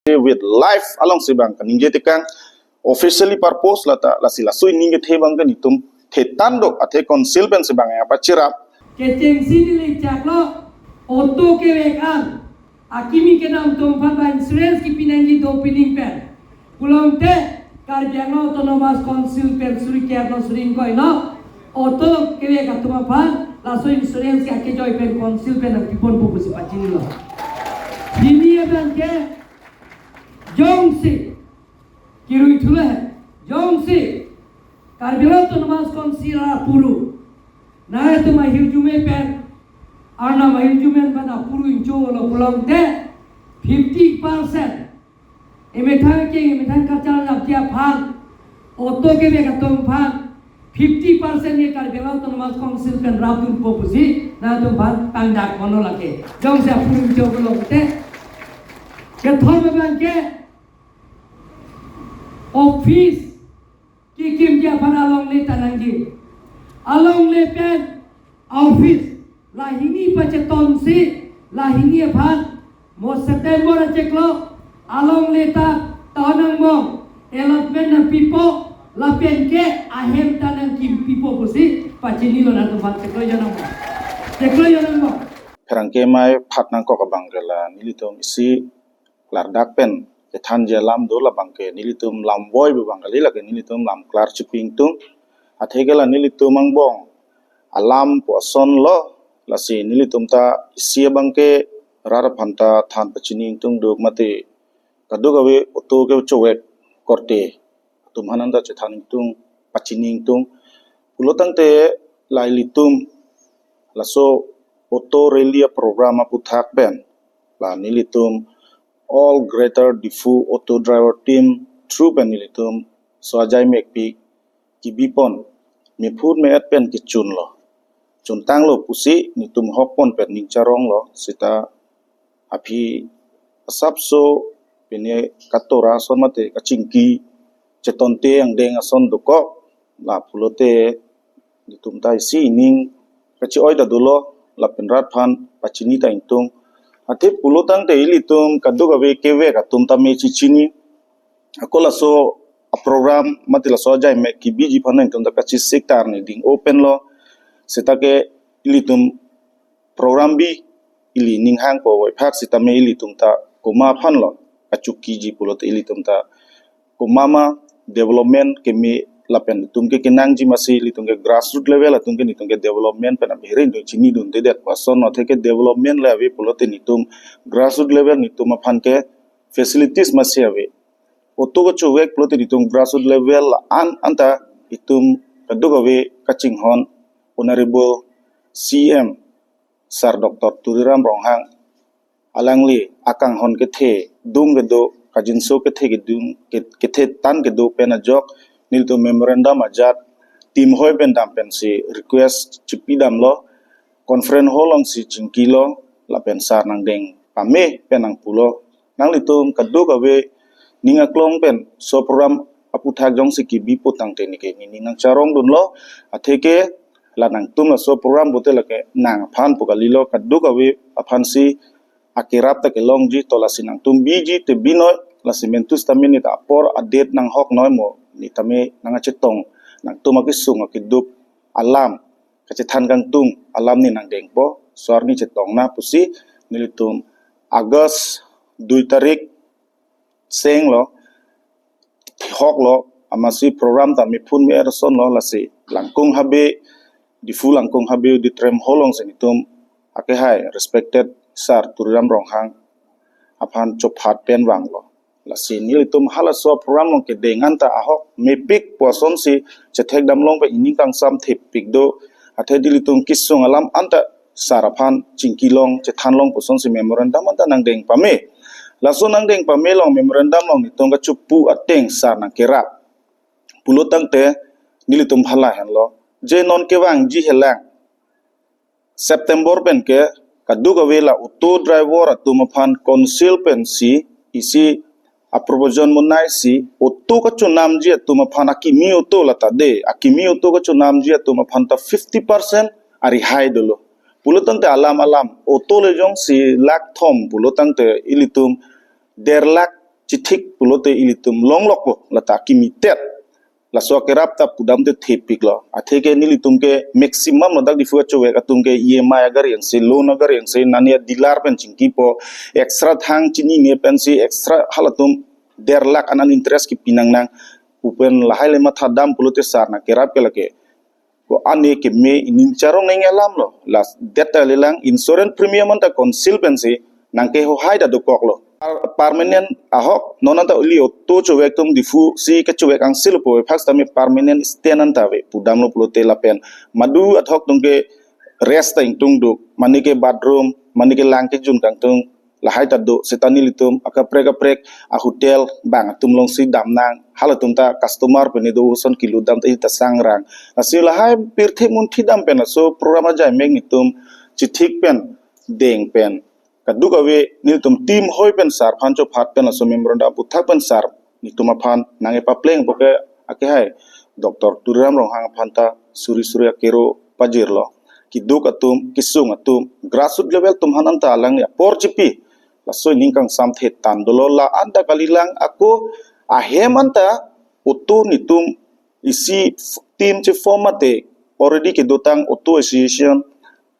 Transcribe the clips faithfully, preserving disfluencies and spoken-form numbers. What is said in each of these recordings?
with life alongsi bang kaningje tekang, officially purpose lata, lasi laso ining kethe bang ke netum thethan do, athe council pensi bang ya pachirap. Kechengsi neli chaklo, auto kevek an akimi kedam atum aphan ba insurance kipi nangji do pining pen. Pulote Karbi Anglong Autonomous Council pen suri ke no suri ingkoi no auto kevek atum aphan laso insurance ke akejoi pen council pen nangpiponpo pusi pachinilo. Pini abang ke jongsi kirui thule, jongsi Karbi Anglong Autonomous Council apuru, nangtum ahirjume pen, Arnam ahirjume pen apuru incholo pulote fifty percent emethang ke emethang kacharjapji aphan, auto kevek atum aphan fifty percent ke Karbi Anglong Autonomous Council pen rapdunpo pusi nangtum aphan tangdak mono lake. Jongsi apuru incho pulote, kethom abang ke office kikimji aphan alongle ta nangji. Alongle pen office lahini pachetonsi, lahini aphan mo September achiklo alongle ta tahon angbong allotment nangpipo, lapen ke ahem ta nangkimpipo pusi pachinilo nangtum aphan. Chiklo jon angbong. Chiklo jon angbong. Pherangke amei phat nangkok abang ke la nelitum isi klardak pen kethanji alam do, labang ke nelitum lamvoi pu abang kali, lake nelitum lam klar chipi ingtung. Athe ke la nelitum angbong alam pu asonlo, lasi nelitum ta isi abang ke rat aphan ta than pachini ingtung duk mate kadokave auto kechovek korte atum aphan anta chethan ingtung, pachini ingtung. Pulotangte la ilitum laso auto rally aprogram aputhak pen la nelitum All Greater Diphu Auto Driver Team through pen nelitum so ajai mekpik kibipon, mephun me-et pen kechunlo, chuntanglo pusi netum ahokpon pen ning charonglo. Seta aphi asapso pine katora ason mate kachingki chetonte angdeng ason dokok, la pulote netum ta isi ining kachi-oi ta dolo, lapen rat aphan pachini ta ingtung. Athe pulotangte ilitum kadokave kevek atum ta me chichini. Ako laso aprogram mate laso ajai mek kibiji aphan nangtum ta kachisik tar ni ding open lo. Seta ke ilitum program bi ili ninghang po wai phak sitame ilitum ta komat aphanlo kachukiji pulote ilitum ta komat ma development keme lapen netum ke kenangji masi ilitum ke grassroots level atum ke netum ke development pen abhirin do chinidundedet pu ason, athe ke development le ave pulote netum grassroots level netum aphan ke facilities masi ave. Auto kechovek pulote netum grassroots level la-an anta itum kadokave kachinghon Honorable C M Sir Doctor Tuliram Ronghang alangli akanghon kethe dung kedo, kajinso kethe kedung ke- kethe tan kedo pen ajok nelitum memorandum ajat team hoi pen dam pensi request chipi damlo, conference hall alongsi chingkilo, lapen sir nangdeng pame pen nangpulo, nanglitum kadokave ning aklong pen so program aputhak jongsi kibi putangte neke nini nang charongdunlo, athe ke la nangtum laso program pute lake nang aphan pu kalilo, kadokave aphansi akerap ta kelongji, to lasi nangtum biji te binoi, lasi mentu sitame neta apor adet nanghok noi mo, nitame nangchetong, nangtum akesung akeduk alam kachethan kangtung alam ne nangdengpo, so arni chetongna pusi nelitum August dui tarik senglo, hoklo, amatsi program ta mephun me-et asonlo, lasi Langkung Habe, Diphu Langkung Habe Auditorium Hall alongsi netum akehai respected Sir Tuliram Ronghang aphan chophat pen vanglo. Lasi nelitum halaso program along kedeng anta ahok mepik pu asonsi chethek damlong pen ining kangsam thepik do, athe nelitum kesung alam anta sir aphan chingkilong chethanlong pu asonsi memorandum anta nangdeng pame. Laso nangdeng pame along memorandum along netum kachepu ateng sir nangkerap. Pulotangte nelitum hala henlo, je non kevangji helang September pen ke kadokave la auto driver atum aphan council pensi isi aprovision monaisi auto kachonamji atum aphan, akimi auto lata de, akimi auto kachonamji atum aphan ta fifty percent arihai dolo. Pulotangte alam alam auto le jongsi lakh thom pulotangte ilitum der lakh chithik pulote ilitum longlokpo, lata akimi tet. Laso akerap ta pudamte thepiklo. Atheke nelitum ke maximum ladak Diphu kachovek atum ke E M I agari angse, loan agari angse, nani a dealer pen chingkipo, extra thang chinine pensi extra halatum der lakh an an interest kipi nangnang pu pen lahai le mathadam pulote sar na kerap ke lake ko-an ne keme ining charong neng alamlo. Laso det ta lelang insurance premium anta council pensi nangkehohai ta dokoklo. Par-, permanent ahok non anta ili auto chovek atum Diphu si kachovek angse lo pu aphak sitame permanent stand anta ave pudamlo pulote lapen madu ahok atum ke rest ta ingtungduk, mane ke bathroom, mane ke lang kejun kangtung, lahai ta do. Seta nelitum akaprek kaprek a hotel bang atum alongsi damnang, halatum ta customer pene do ason kilu dam ta ita sangrang. Lasi lahai pirthe munthi dam pen laso program ajai mek netum chithik pen deng pen kadokave nelitum team hoi pen sar aphan chophat pen laso memorandum aputhak pen sar netum aphan nangkepaplengpo ke akehai Doctor Tuliram Ronghang aphan ta suri suri akero pajirlo. Keduk atum, kesung atum, grassroots level atum aphan anta alangli apor chipi. Laso ining kangsam the tan dolo, la anta kalilang ako ahem anta auto netum isi team cheform mate already kedotang auto association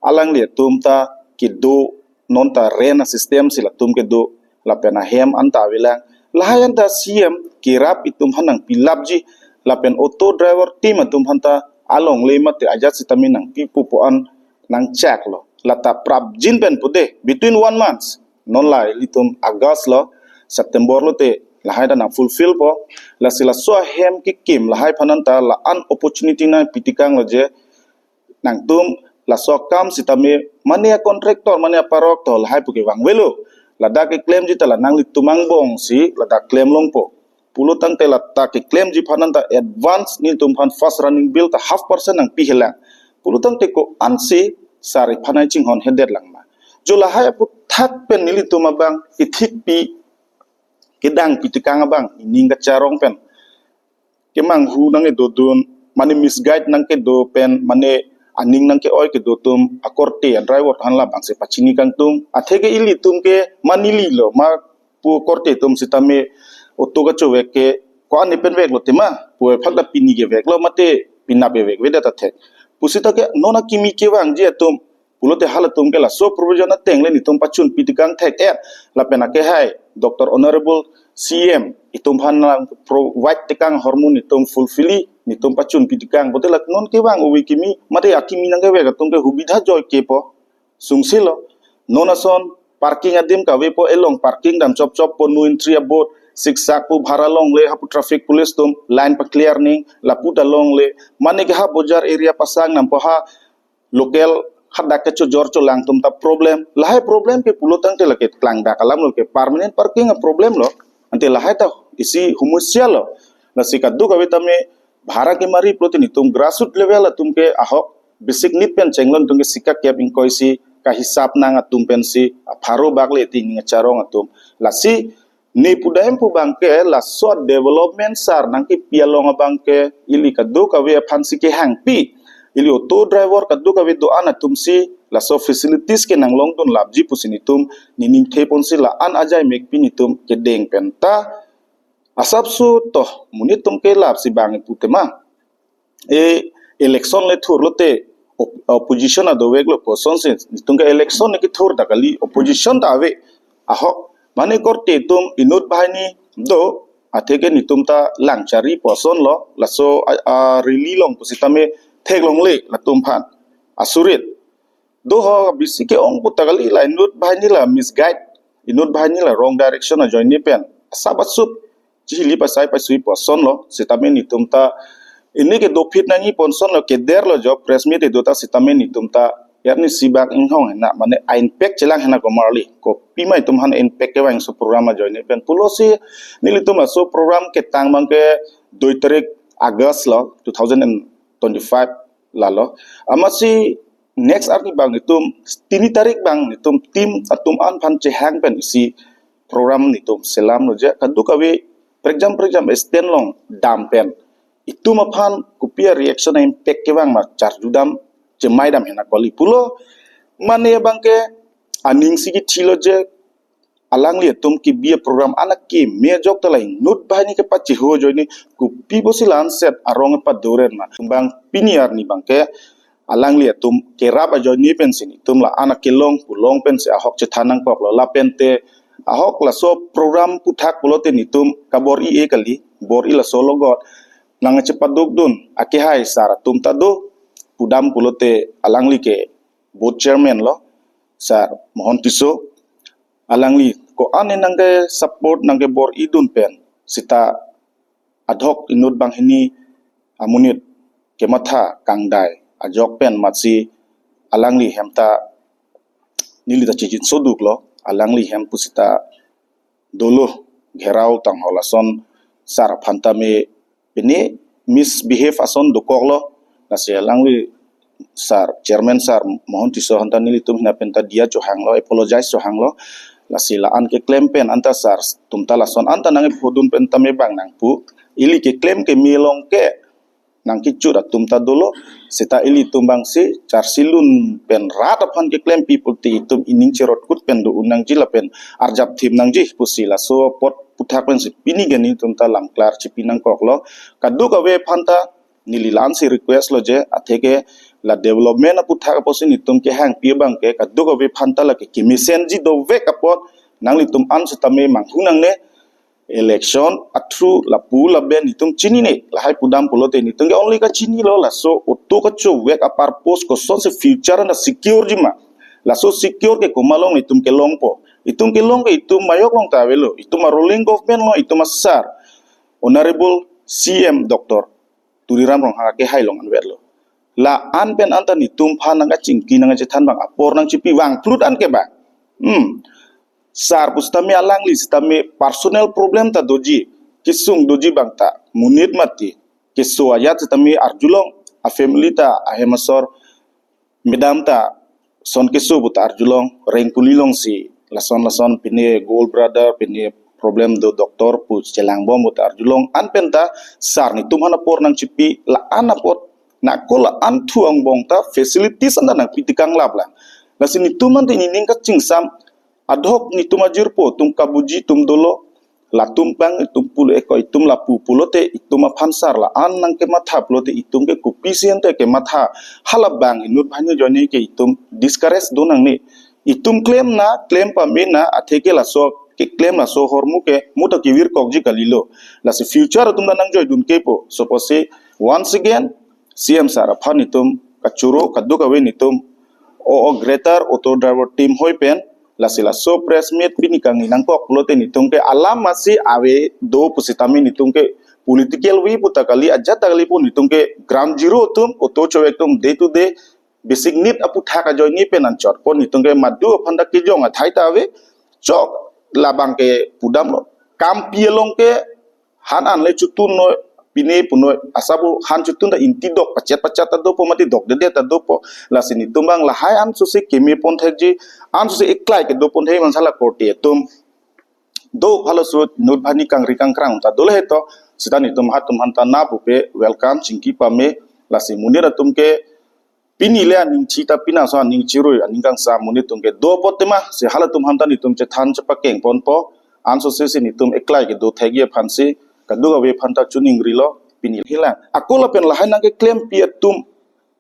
alangli atum ta kedo, non ta rent a-system si latum kedo, lapen ahem anta avelang. Lahai anta C M kerap itum aphan nangpilapji, lapen auto driver team atum aphan ta alongle mate ajat sitame nangpipo pu an nangchaklo. Lata prapjin pen pude, between one month, non la ilitum August lo, September lote lahai ta nang fulfill po. Lasi laso ahem kekim lahai aphan anta la an opportunity nangpitikanglo je nangtum laso akam sitame mane a-contractor, mane a-parok to lahai pu kevang avelo. Ladak keklemji ta la nanglitum angbong si ladak klem longpo. Pulo tangte lata keklemji aphan anta advance nelitum aphan first running bill ta half percent nangpi helang. Pulo tangte ko-ansi sar iphan ai chinghon hedet lang ma. Jo lahai aputhak pen nelitum abang ithikpi kedang pitikang abang ining kacharong pen kemanghu nangkedodun, mane misguide nangkedo pen, mane aning nangke-oi kedo atum akorte a-driver aphan labangsi pachini kangtung. Atheke ilitum ke manili lo ma pu korte atum sitame auto kachovek ke ko-an ne pen veklo tema pu aphak ta pini keveklo mate penap kevek avedet athek. Pusita ke non akimi kevangji atum pulote halatum ke laso provision ateng le netum pachun pitikang thek-et, lapen akehai Doctor Honorable C M itum aphan nang provide tekang ahormu netum fulfill-i, netum pachun pitikang pote lak non kevang ove kimi mate akimi nangkevek atum ke hubidha joike po. Sungsilo, non ason parking adim kavepo, elong parking dam chop choppo, no entry a-board siksak pu bhara longle, hapu traffic police atum line pa-clear ning lapu ta longle, mane ke ha bojar area pasang nampo, ha local hadak kechojor cholang atum ta problem. Lahai problem ke pulo tangte lake klangdak alam lo, ke permanent parking a-problem lo. Ante lahai ta isi humusya lo. Lasi kadokave tame bhara kemari pulote netum grassroots level atum ke ahok basic need pen chenglon atum ke sikakep ingkoi si kahisap nang atum pensi apharo bak le ti ning charong atum. Lasi ne pudam pu abang ke laso development sar nangkepi along abang ke ili kadokave aphansi kehangpi. Ili auto driver kadokave do-an atumsi laso facilities ke nanglongdun lapji pusi netum nening theponsi la-an ajai mekpi netum kedeng pen ta asapso to monit atum kelapsi bang ipu tema. E election le thurlote op-, opposition adoveklo pu asonsi netum ke election ne kethur ta kali, opposition ta ave. Ahok mane korte atum inut banghini do, atheke netum ta langchari pu asonlo, laso a, a rally along pusitame theklongle latum aphan asurit. Do ho bisi ke-ong pu ta kali, la inut banghini la misguide, inut banghini la wrong direction ajoine pen asap asup chihili pasai pasui pu asonlo, sitame netum ta ini ke dophi nangji pu asonlo, kederlo jo press meet kedo ta sitame netum ta yarni sibak inghong hena mane a-impact chelang hena komarli, kopima itum aphan impact kevangso program ajoine pen pulosi nelitum laso program ketang abang ke dui tarik August lo, two thousand and twenty-five lalo. Amatsi next arni abang netum tini tarik abang netum team atum an aphan chehang pen isi program netum selamlo je kadokave prekjam prekjam stand along dam pen itum aphan kopi a-reaction a-impact kevang ma charjudam chemaidam hena kali pulo. Mane abang ke aning si kithilo je alangli atum kebi aprogram an akeme ajok ta la inut banghini kepacheho ajoine kopi pusi la-an set arong kepadoren ma. Bang pini arni abangke alangli atum kerap ajoine pensi netum la-an akelong pu along pensi ahok chethan nangkoklo. Lapen te ahok laso program aputhak pulote netum kabor-i-e kali, bor-i laso logot nangchepadukdun akehai sar atum ta do. Pudam pulote alangli ke board chairman lo, Sar Mohon Tisso. Alangli ko-an nangkesupport, nangkebor-idun pen seta ahok inut banghini amonit kematha kangdai ajok pen amatsi alangli hem ta neli ta chejinso duklo, alangli hem pu seta dolo, gherao tangho lason sar aphan tame pine misbehave ason dokoklo. Lasi alangli sar, chairman Sar Mohon Tisso aphan ta nelitum hina pen ta diya chohanglo, apologize chohanglo. Lasi la-an keklem pen anta sar atum ta lason anta nangphodun pen tame bang nangpu. Ili keklem keme along ke nangkechut atum ta dolo, seta ilitum bangsi charsilun pen rat aphan keklem people ti itum ining cherotkut pen do-un nangji lapen arjap thim nangji pusi laso apot aputhak pensi pini ke netum ta lamklar chipi nangkoklo. Kadokave aphan ta neli la-ansi request lo je, atheke la development aputhak apotsi netum kehangpi abangke kadokave aphan ta lake kemesenji dovek apot nanglitum an sitame manghu nangne. Election a-through lapu laben netum chinine, lahai pudam pulote netum ke only kachinilo, laso auto kachovek a-purpose kosonsi future na secure ji ma. Laso secure ke komat along netum kelongpo? Itum kelong ke itum majok along ta avelo, itum a-ruling government along, itum a-sar, Honorable C M Doctor Tuliram Ronghang akehai along anvetlo. La-an pen anta netum aphan nangkachingki nangkachethan abang apor nangchipi vang phlut an ke ba. Hmm. Sar pu sitame alangli sitame personal problem ta doji, kesung doji abang ta, monit mati, keso ajat sitame arjulong, a-family ta ahem asor medam ta son keso pu ta arjulong, rengpuli alongsi lason lason pine gallbladder pine problem do, doctor pu chelangbom pu ta arjulong, an pen ta sar netum aphan apor nangchipi, la-an apot nako la-an thu angbong ta facilities anta nangpi tekang lap lang. Lasi netum anta nening kachingsam, ahok netum ajirpo atum kabuji atum dolo, latum abang itum pulo eko itum lapu pulote itum aphan sar la-an nangkematha pulote itum ke kopisi ante kematha? Hala abang inut banghini ajoine ke itum discourage do nangne. Itum klem na, klem pame na, atheke laso keklem laso ahormu ke mo ta kevirkokji kalilo. Lasi future atum ta nangjoi dunkepo. So pusi once again C M sar aphan netum kachoro, kadokave netum o, o greater auto driver team hoi pen, lasi laso press meet pini kangni nangkok pulote netum ke alam masi ave do pusitame netum ke political way pu ta kali, ajat ta kali pu, netum ke ground zero atum, auto chovek atum day to day basic need aputhak ajoine pen anchot pon netum ke madu aphan ta kejong athai ta ave. Chok labang ke pudamlo, kampi along ke han an le chotun noi, pine punoi, asap pu han chotun ta inti dok pachet pachet ta dopo, mati dokdedet ta dopo. Lasi netum abang lahai ansose keme pon thekji, ansose eklai kedo pon thek man sala korte atum do, halaso inut banghini kangri kangkrang ta dolo heto, seta netum atum aphan ta na pupe welcome chingki pame. Lasi monit atum ke pini le aning chi ta pina so aning chirui aning kangsam monit atum ke do apot tema, si halatum aphan ta netum chethan chepakeng ponpo, ansose si netum eklai kedo thekji aphansi kadokave aphan ta chuning rilo. Pini hilang ako lapen lahai nangkeklempi atum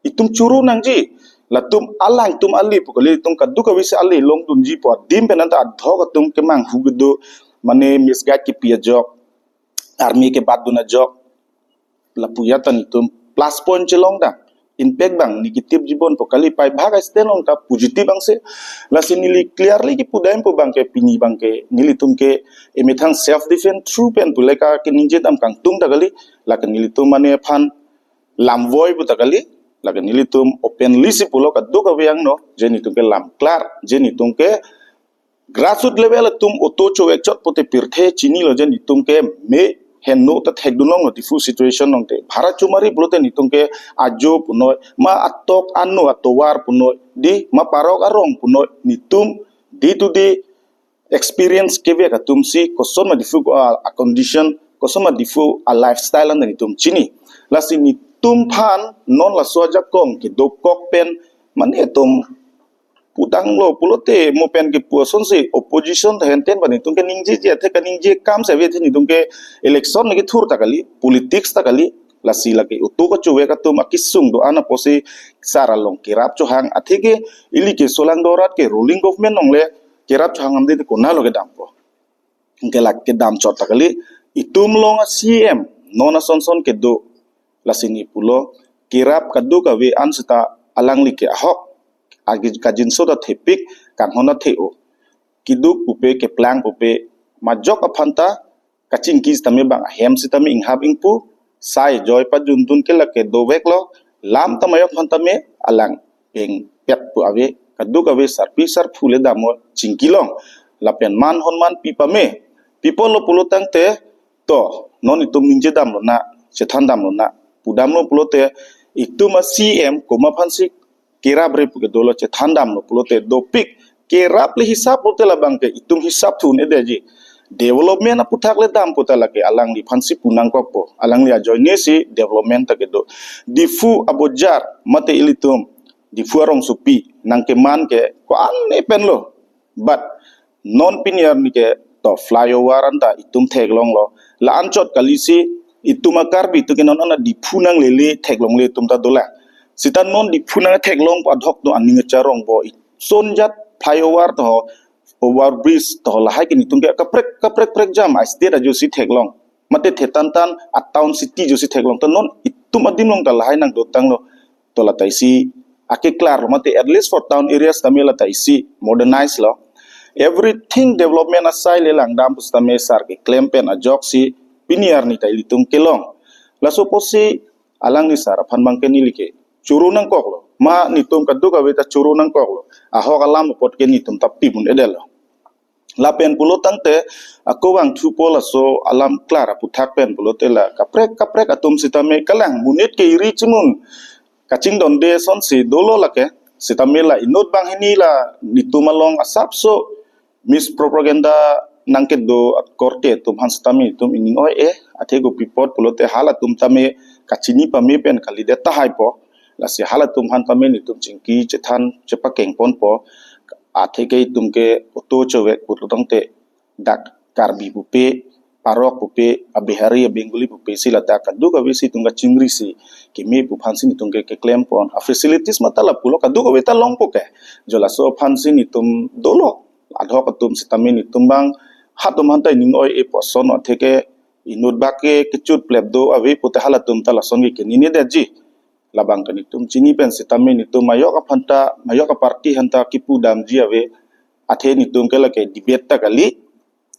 itum choro nangji, latum alangtum ale pu kali, itum kadokave si ale longdunji pu adim pen anta ahok atum kemanghu kedo, mane misguide kepi ajok, army kebatdun ajok, lapu ya ta netum plus point chelongdam, impact abang negative ji ponpo kali, pai bhag stand along ta positive angse. Lasi neli clearly kipudampo abang ke pini abang ke nelitum ke emethang self defense through pen pu leka keningjedam kangtung ta kali, lake nelitum mane aphan lamvoi pu ta kali, lake nelitum openly si pulo kadokave angno, je netum ke lamklar, je netum ke grassroot level atum auto chovek chot pote pirthe chinilo je netum ke me henno ta thekdun longlo Diphu situation along te. Bhara chomari pulote netum ke ajo punoi, ma atok ano atovar punoi, di ma parok arong punoi, netum day to day experience kevek atum si koson ma Diphu a, a condition, koson ma Diphu a lifestyle anta netum chini. Lasi netum aphan non laso ajakong kedokok pen mane atum pudanglo pulote mo pen kepu asonsi opposition ta henten ba netum keningjeji athe kaningje akam si ave athe netum ke election neke thur ta kali, politics ta kali, lasi lake auto kachovek atum akesung do-an apotsi sar along kerap chohang athe ke ili ke solangdo arat ke ruling government along le kerap chohang amde te konatlo kedampo. Anke lake kedam chot ta kali, itum along a-C M non ason son kedo, lasi ne pulo kerap kadokave an seta alangli ke ahok agi- kajinso ta thepik, kanghon ta the-o. Keduk pupe keplang pupe majok aphan ta kachingki sitame bang ahem sitame inghap ingpu, sai joi pajundun ke lake doveklo, lam ta majok aphan tame alang pengpet pu ave, kadokave sarpi sarpo le damlo chingki along, lapen man hon manpi pame, pi apotlo pulo tangte, to, non itum ningje damlonang, chethan damlonang, pudamlo pulote, itum a-C M komat aphansi kerap re pu kedolo, chethan damlo pulote dopik, kerap le hisap pulote labang ke itum hisap thu un-edetji. Development aputhak le dam pu ta lake alangliphansi pu nangkokpo, alangli ajoinesi development ta kedo. Diphu abojar mate ilitum Diphu arongsopi nangkeman ke ko-an ne penlo. But non pini arni ke to flyover anta itum theklonglo. La-an chot kalisi itum a-Karbi atum ke non ana Diphu nanglele theklongle atum ta dolang. Seta non Diphu nangtheklong adhok do aning acharongpo. Isonjat flyover to, over bridge to lahai ke netum ke kaprek kaprek prek jam a-state ajosi theklong. Mate thetan tan a-town city ajosi theklong. To non itum adim along ta lahai nangdotanglo. To lata isi akeklar lo mate at least for town areas tame lata isi modernize lo. Everything development asai le langdam pu sitame sar keklem pen ajoksi pini arni ta ilitum kelong. Laso apotsi alangli sar aphan bang ke neli ke choro nangkoklo. Ma netum kadokave ta choro nangkoklo. Ahok alam apot ke netum ta pip un-edetlo. Lapen pulo tangte ako vangthupo laso alam klar aputhak pen pulote la kaprek kaprek atum sitame kalang monit ke iri chimun kachingdonde asonsi dolo lake, sitame la inut banghini la netum along asapso mispropaganda nangkedo akorte atum aphan sitame netum ining oi-e, athe kopi apot pulote halatum tame kachini pame pen kalidet tahaipo, lasi halatum aphan tame netum chingki chethan chepakeng ponpo, athe ke itum ke auto chovek pulo tangte dak Karbi pupe, parok pupe, a-Bihari, a-Bengali pupe si ladak kadokave si itum kachingrisi keme pu aphansi netum ke keklem pon. A-facilities mate lapulo kadokave ta longpo ke. Jo laso aphansi netum dolo. Adhok atum sitame netum bang hatum aphan ta ining oi-e pu ason athe ke inut bak ke kechut plep do ave pute halatum ta lason ke kenine detji. Labang ke netum chini pen sitame netum majok aphan ta, majok a-party aphan ta kipu damji ave. Athe netum ke lake debate ta kali,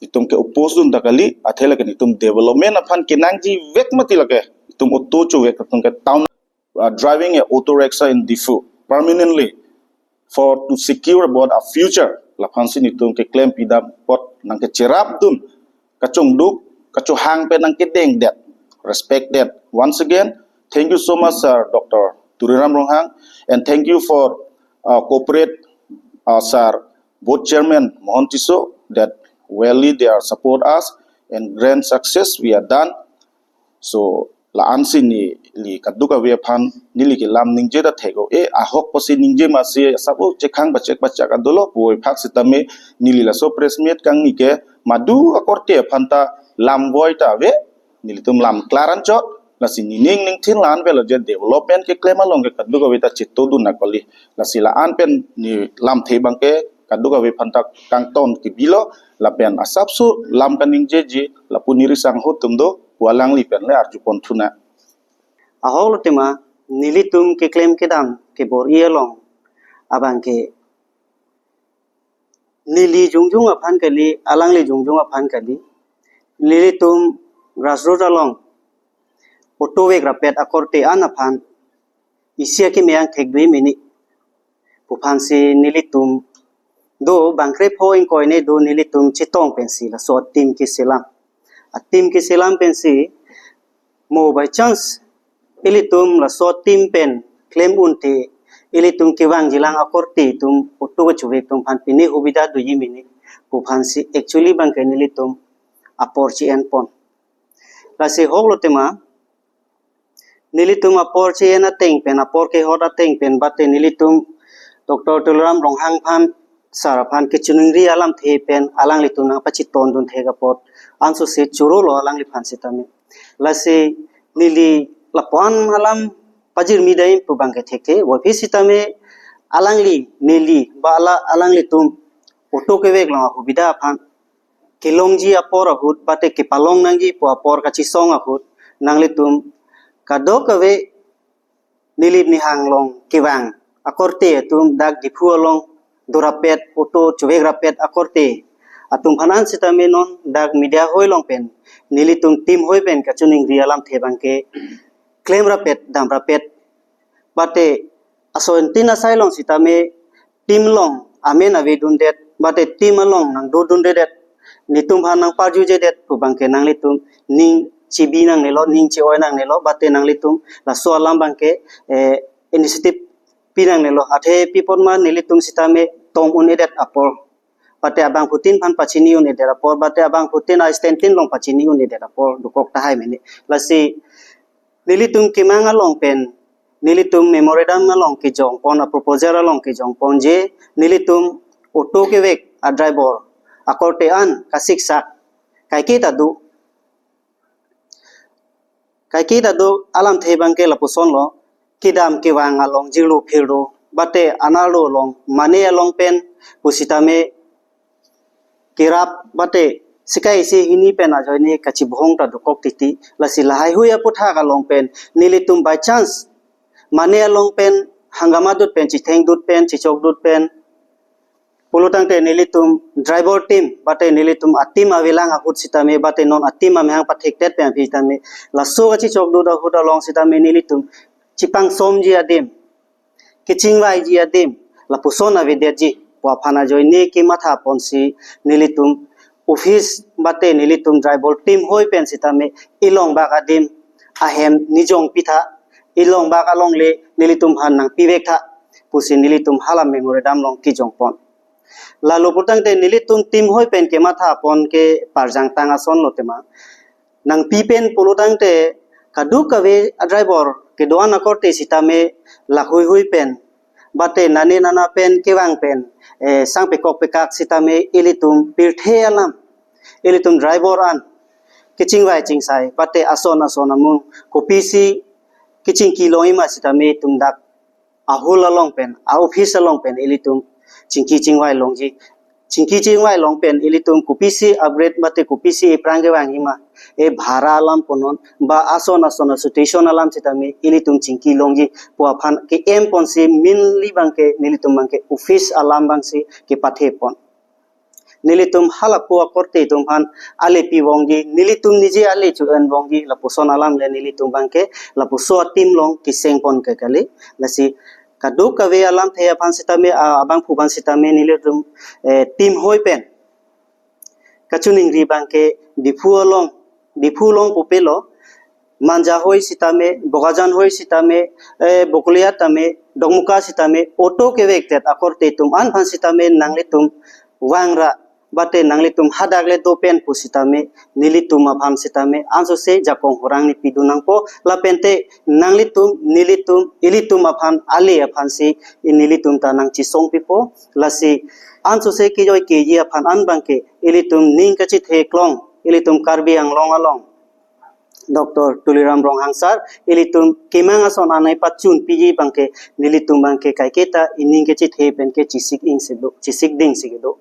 itum ke oppose dun ta kali, athe lake netum development aphan kenangji vek mati lake, itum auto chovek itum ke town, uh, driving a auto rickshaw in Diphu permanently for to secure about a future. Laphansi netum keklem pidam apot nangkecherap dun, kachongduk, kachohang pen nangkedengdet, respect that. Once again, thank you so much, sir, Doctor Tuliram Ronghang, and thank you for, uh, corporate, uh, sir, board chairman Mohan Tisso, that really they are support us and grand success we are done. So, la-ansi neli kadokave aphan neli ke lam ningje ta thek-o, e, ahok pusi ningje masi asap o chekhang pachek pachak adolo puvoiphak sitame neli laso press meet kangni ke madu akorte aphan ta lam voi ta ave, nelitum lam klar anchot, lasi nening ningthin la-an avelo je development keklem along ke kadokave ta chetodun akoli. Lasi la-an pen ne lamthe abang ke kadokave aphan ta kangton kebilo, lapen asapso lam kaningjeji lapu neri sangho atum do pu alangli pen le arjupon thunang. Ahok lo tema, nelitum keklem kedam kebor-i along abang ke neli jongjong aphan kali, alangli jongjong aphan kali, nelitum grassroot along auto vek rapet akorte an aphan isi akeme angthek dui mini pu aphansi nelitum do bangkrepho ingkoi ne do nelitum chetong pensi laso a-team keselam. A-team keselam pensi mo by chance ilitum laso a-team pen klem unte ilitum kevangjilang akorte atum auto kachovek atum aphan pine hubida doji mini pu aphansi actually abang ke nelitum apor che-en pon. Lasi ahok lo tema, nelitum apor che-en ateng pen, apor kehot ateng pen, bate nelitum Doctor Tuliram Ronghang aphan, sir aphan kachiningri alamthe pen alanglitum nangpachetondun thek apot ansose choro lo alangliphan sitame. Lasi neli lapu-an alam pajirmi dai pu abangke thekthe, waphi sitame alangli neli ba ala alanglitum auto kevek along ahubida aphan kelongji apor ahut, bate kepalong nangji pu apor kachesong ahut, nanglitum kadokave Nilip Nihang along kevang akorte atum, dak Diphu along dorapet, auto chevek rapet akorte atum aphan an sitame non dak media hoi along pen nelitum team hoi pen kachiningri alamthe abangke klem rapet, dam rapet. Bate aso entin asai along sitame team along amen avedundet, bate team along nangdodunredet, netum aphan nangparjujedet pu abangke nanglitum ning chebi nangnelo, ning che-oi nangnelo, bate nanglitum laso alam abangke, eh, initiative pi nangnelo. Athe pi apot ma, nelitum sitame tong un-edet apor, bate abangphutin aphan pachini un-edet apor, bate abangphutin a stand tin along pachini un-edet apor dokok tahai mene. Lasi nelitum kemang along pen, nelitum memorandum along kejongpon, a proposal along kejongponji, nelitum auto kevek a driver akorte an kasiksak kaiketa do. Kaiketa do alamthe abangke lapusonlo, kedam kevang along jirlo phirlo, bate anarlo along, mane along pen pusitame kerap, bate sikai isi hini pen ajoine kachibhong ta dokok titi. Lasi lahai hui aputhak along pen nelitum by chance mane along pen hangama dut pen, chitheng dut pen, chichok dut pen pulotangte nelitum driver team bate nelitum a team avelang ahut sitame, bate non a team amahang pathektet pen aphi sitame, laso kachichok dut ahut along sitame nelitum chipangsomji adim, kechingvaiji adim lapuson avedetji pu aphan ajoine kematha ponsi nelitum office bate nelitum driver team hoi pen sitame ilongbak adim ahem nijong pitha, ilongbak alongle nelitum aphan nangpivek tha pusi nelitum hala memorandum along kejongpon. Lalo pulotangte nelitum team hoi pen kematha pon ke parjang tang asonlo tema. Nangpi pen pulotangte kadokave driver kedo-an akorte sitame lahui hui pen, bate nane nana pen kevang pen, eh, sang pekok pekak sitame ilitum pirthe alam, ilitum driver an kechingvai chingsai, bate ason ason amu kopisi kechingki longjima sitame itum dak ahul along pen, a office along pen ilitum chingki chingvai longji. Chingki chingvai long pen ilitum kopisi upgrade bate kopisi ephrang kevangjima, e bhara alam punon ba ason ason a situation alam sitame ilitum chingki longji pu aphan ke-em ponsi mainly abangke nelitum abangke office alam abangsi kepathe pon. Nelitum halapu akorte atum aphan ale pivongji, nelitum nije ale chu-en vongji, lapuson alam le nelitum abangke lapuson a team along keseng pon ke kali. Lasi kadokave alamthe aphan sitame, a, abangphu aphan sitame nelitum, eh, team hoi pen kachiningri abangke Diphu along, Diphu along pupelo, Manja hoi sitame, Bokajan hoi sitame, eh, Bokolia tame, Dokmoka sitame, auto kevektet akorte atum an aphan sitame nanglitum vangra, bate nanglitum hadak le do pen pusitame nelitum aphan sitame ansose jakong horang nepidun nangpo, lapente nanglitum, nelitum, ilitum aphan ale aphansi nelitum ta nangchesong pipo. Lasi ansose kejoi keji aphan an abangke ilitum ning kachethe klong, ilitum Karbi Anglong along Doctor Tuliram Ronghang sir, ilitum kemang ason anai pachun piji abangke nelitum abangke kaiketa ining kachethe pen ke chesik ing si do, chesik ding si do.